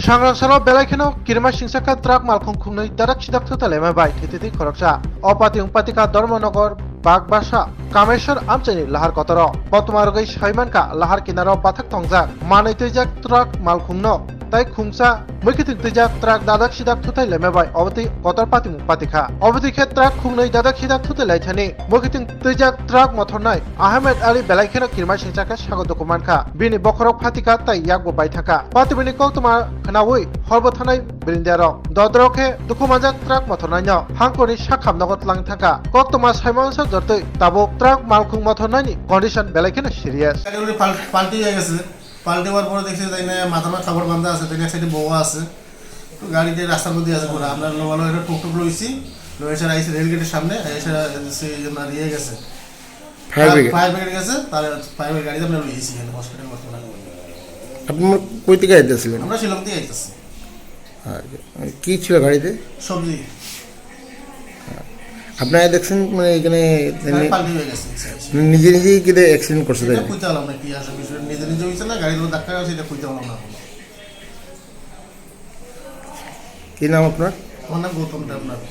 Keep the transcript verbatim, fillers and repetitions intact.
Sangrang salo belai kheno kirima singsa khe truck malkhung khungnwi dadak sidak thutai laima bai thwi thwi khoroksa. O pati wng patikha Dharmanagar, Bagbasa, Kameswar amchaini lahar kotoro. Botoma rwgwi sai mankha lahar kinaro bathak tongjak manwi twijak truck malkhungno tai khungsa mwkhitwng twijak truck dadak sidak thutai laima bai obotwi kotor patimung patikha. Obotwi khe truck khungnwi dadak sidak thutai laithani mwkhitwng twijak truck mothornai Ahmed Ali belai kheno kirima singsa khe sago duku mankha. Bini bokhorok phatikha tai yakbo bai thangkha. Patimungni koktwma khnaui horbo thanai brindiarok. Dodro khe dukhu manjak truck mothornaino hangkorni sakham nogo tlang thangkha. Koktwma saimansa jortwi tabuk truck malkhung mothornaini condition belai kheno serious. গাড়ি ওরে পাল-, পাল্টি হয়ে গেছে। পাল্টি হওয়ার পরে দেখছি তাই না মাথার মধ্যে কাপড় বাঁধা আছে, তাই না এক সাইডে বওয়া আছে। তো গাড়িতে রাস্তার মধ্যে আছে পুরো। আমরা লো-, লো-, একটা টুকটুক লইছি, লয়ে এসে আইসি রেল গেটের সামনে, এসে সেই আপনার ইয়ে গেছে। Fire fire, brigade? Fire brigade গেছে, তার ফায়ার ব্রিগেড গাড়িতে আমরা লইছি এখানে হসপিটাল বর্তমানে। আপনি কই থেকে আইতেছিলেন? আমরা শিলং থেকে আইতেছি। আর কি ছিল গাড়িতে? সবজি। আপনারা দেখছেন মানে এখানে গাড়ি পাল্টি হয়ে গেছে, আচ্ছা, আচ্ছা। নিজে নিজেই কি অ্যাক্সিডেন্ট করছে, তাই এটা না? কইতে পারলাম না কি আসলে বিষয়, নিজে নিজে হয়েছে না, গাড়ির ধাক্কা আছে, এটা কইতে পারলাম না এখনো। কি নাম আপনার? আমার নাম গৌতম দেবনাথ।